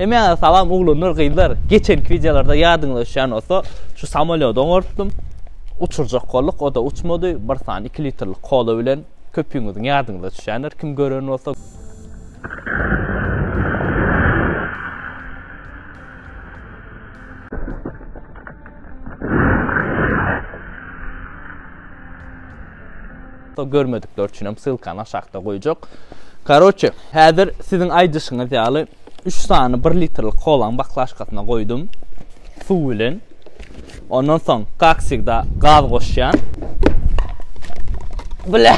Hemmäňize salam oglanlar gyzlar. Geçenki wideolarda ýadyňyza düşýän bolsa, şu samolýody oňartdym. Uçurjak bolduk, o-da uçmady. Bir sany 2 litrlik kola bilen köpüňiziň ýadyňyza düşýändir, kim gören bolsa. Görmedikler üçin hem ssylkany aşakda goýjak. Karoçe, häzir siziň aýdyşyňyz ýaly 3 sany 1 litrlik kolaň baklaşkasyna goýdum. Suw bilen. Ondan soň kak wsegda gaz goşýan. Bile.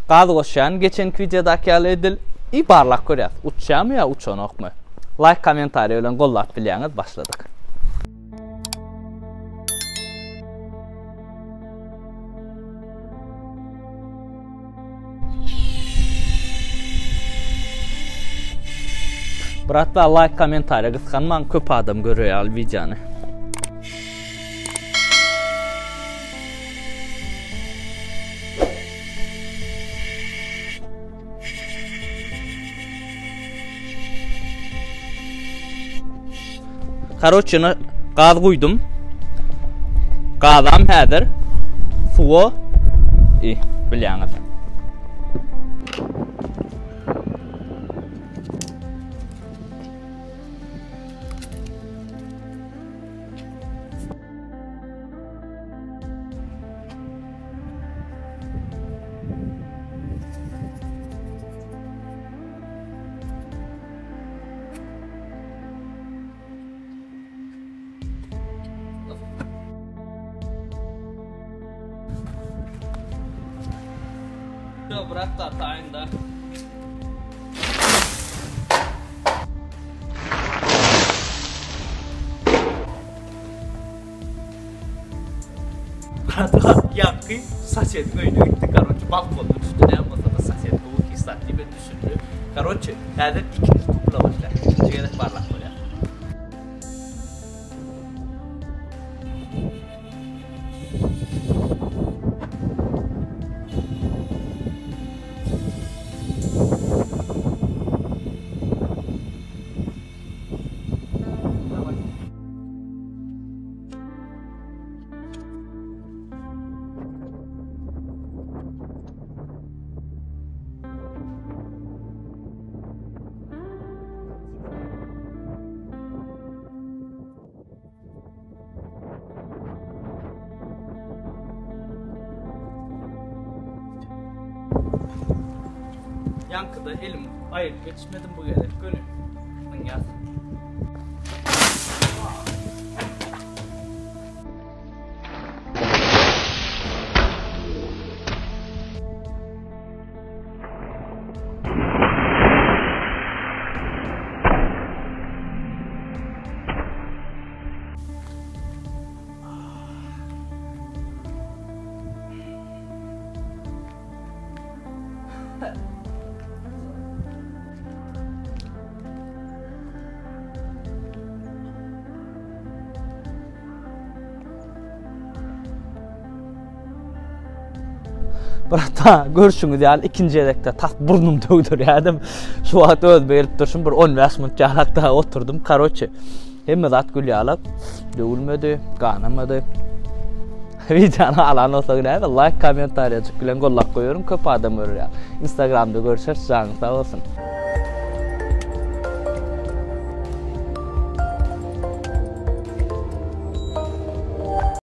Gaz goşýan geçenki wideodaky ýaly edil. I barlap görýäs. Uçýarmy ýa uçanokmy? Laýk kommentariý bilen gollap bilýäňiz. Başladyk. Bratlar laýk kommentariýa gysganmaň köp adam görer ýaly wideony. Karoçe gaz guýdum. Gazam häzir suwa i bilýäňiz. Brat da taýynda. Ýaňky sosediň öýüne gitdi, karoçe, balkondan düşdi, näme bolsa-da sosed gowy hiç zat diýmedi, düşündi. Karoçe, häzir ikinji dubla başlaýar, ikinji gezek barlap bolýar. Ýaňkyda elim aýryp ýetişmedim bu gezek göni. Zyňýas. Brata, görşüňiz ýaly ikinji gezekde tas burnum döwdürýärdim. Şu wagt özüme gelip durşum bir 15 minut ýalak daha oturdym. Karoçe, hemme zat gül ýalak. Döwülmedi, ganamady. Wideony alan bolsaň näme laýk kommentariýajyk bilen gollap goýaryn köp adam görýär. Instagramda görüşeris janyň sag bolsun.